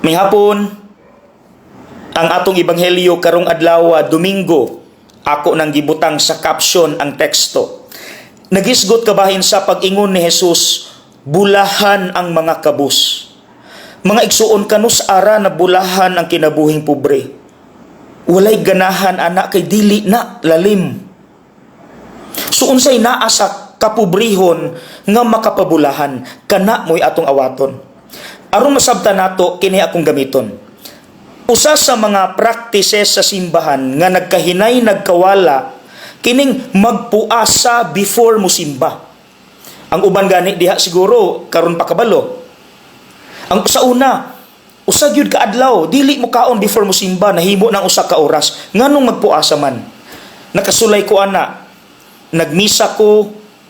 May hapon, ang atong ebanghelyo karong adlaw, Domingo, ako nang gibutang sa caption ang teksto. Nagisgot kabahin sa pag-ingon ni Jesus, "Bulahan ang mga kabus." Mga igsuon, kanus ara na bulahan ang kinabuhing pobre? Walay ganahan ana kay dili na lalim. So unsay naa sa kapobrehon nga makapabulahan? Kana mo'y atong awaton. Aron masabtan nato kini, akong gamiton. Usa sa mga practices sa simbahan nga nagkahinay nagkawala, kining magpuasa before mo simba. Ang uban gani diha siguro karon pa kabalo. Ang sa una, usa gyud ka adlaw dili mo kaon before mo simba, nahimo ng usa ka oras. Nganong magpuasa man? Nakasulay ko ana. Nagmisa ko,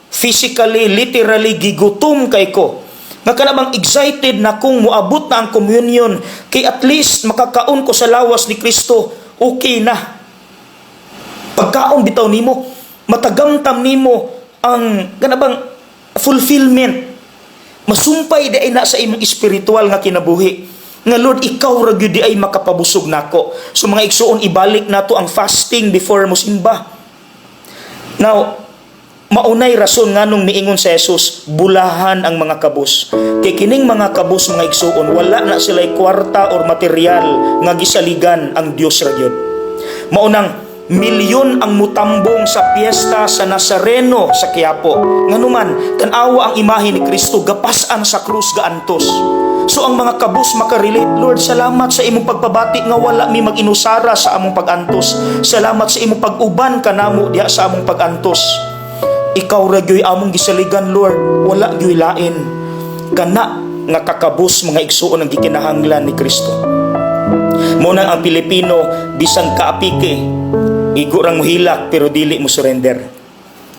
physically, literally gigutom kay ko. Nga kana bang excited na kung moabot na ang communion kay at least makakaon ko sa lawas ni Kristo, okay na. Pagkaon bitaw nimo, matagamtam nimo ang kana bang fulfillment. Masumpay di ay na sa imong espiritual nga kinabuhi. Nga Lord, ikaw ra gyud di ay makapabusog nako. So mga igsuon, ibalik nato ang fasting before mo simba. Now, maunay rason nganong miingon sa Jesus, "Bulahan ang mga kabus." Kay kining mga kabus, mga igsuon, wala na sila'y kwarta or material nga gisaligan, ang Dios ra gyud. Maunang milyon ang mutambong sa piyesta sa Nazareno sa Quiapo. Nganuman, tan-awa ang imahe ni Kristo, gapas-an sa krus, gaantos. So ang mga kabus makarelate, "Lord, salamat sa imong pagpabati nga wala mi mag-inusara sa among pag-antos. Salamat sa imong pag-uban kanamo diha sa among pag-antos. Ikaw ra gyud among gisaligan, Lord, wala gyud lain." Kana nga kakabus, mga igsuon, ang gikinahanglan ni Kristo. Mo nang ang Pilipino, bisan kaapike, igo rang mohilak pero dili mo surrender.